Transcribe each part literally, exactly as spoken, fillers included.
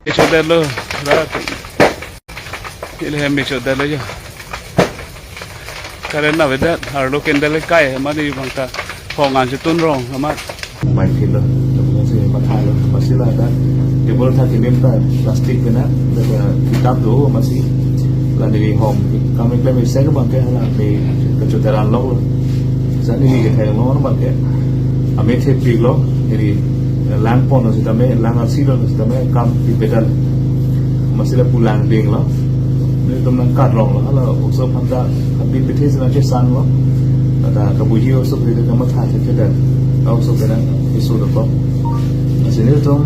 Iso delo, rat. Ili hem iso delo ya. Current avedet, arlo candle kai, mani bangta, hong an si tun rong, amat. Mai philo, lo si pathalo, masila ta, table ta kilim ta, plastic pen na, lo ta kitab do, masi, la neli hom, kami klem isi ke bangke hala, me, kechoteran lo, lo. Sa neli kethai lo, bangke, ame thepik lo, neli, lang pon lo sitame, lang arsi lo sitame, kam pipedal. Masila pulang ding lo. Nelitum nangkat rong lo, hala oso aphan ta, habit pithe sina chesan lo. Ata kabuhi oso pithe kamatha the the dan. Oso pen nang iso lo. Masi nelitum,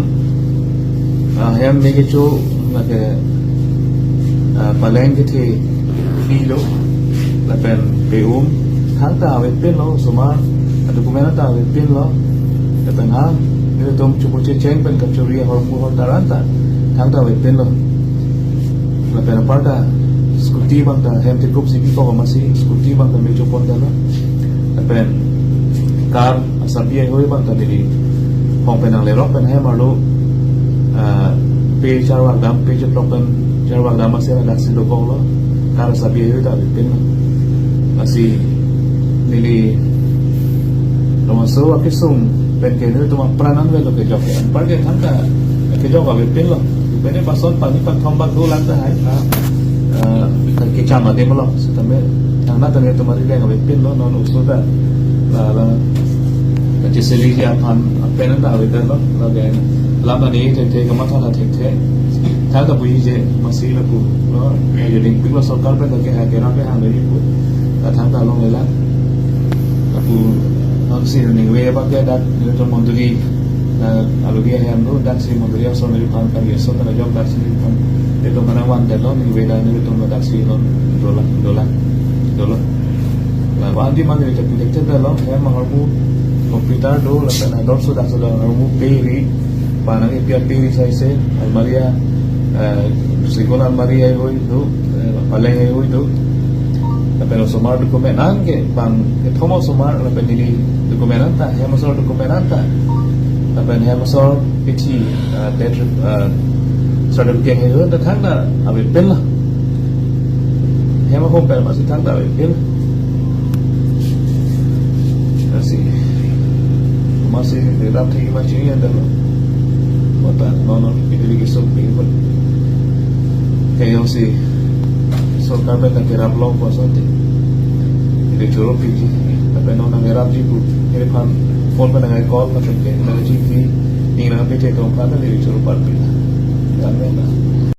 ah, hem me kecho, lake, ah, paleng kethe philo, lapen pe-um, thangta avepin lo, osomar, a-document ta avepin lo, lapen ha, nelitum chopo checheng pen kachori ahormu ahortar an ta, thangta avepin lo. Lapen aparta, scooty bangta, hem tekup si bikok masi, scooty bangta me chopon dalo. Lapen, car, asabi ahoi bangta neli hong pen nanglerok pen hem arlo, ah, pe charvak dam, pe cheplok pen charvak dam asi ladak si dokok lo, car asabi ahoi ta avepin lo. Lasi neli romaso akesung pen ke nelitum apran an avelo kejok ke. Anpar ke thangta kejok avepin lo. Pene bason pani pathom bak do lang ta hai. Ah, ah, kecham adim lo. Sitame thangta ta nelitum arideng avepin lo, non oso ta. La, la, la cheseli ji aphan, apen ta avedetlo, la den. Lam ani thekthe, kamatha thekthe. Thangta buhi je, masi lapu, lo, ya ding pik lo sorkar pen ke ha kerap ke hang dei pu. La thangta long lela. Lapu, non si ningve bak ke dak, nelitum mondoli, la, alogi hem lo, dak si mondoli ason neli phan kan yeso kan jom dak si neli phan. Nelitum kan van detlo, ningve dak nelitum dak si non dolang, dolang, dolang. La, van di man neli tak detlo, hem ahormu, computer do, lapen ador so dak so dak ahormu pe ri, panang ipi pe ri saise, almari a, eh, sikon almari ahoi do, eh, paleng ahoi do. Lapen osomar document an ke, bang kethom osomar, lapen neli document an ta, hem asor document an ta. Lapen hem asor pithi, eh, death, eh, certificate ahoi ta thangta avepin lo. Hem ahom pen masi thangta avepin. Lasi, masi de rap thek ma chini ada lo. Mata nono pidiri kisok pin pun. Kayo si sorkar pen kerap long puason te. Neli choro piji. Tapi non nang kerap ji pu. Neli phan phone pen nang call na pen ke nang ji di. Ning nang pete tong phan neli choro par pin. Kan na.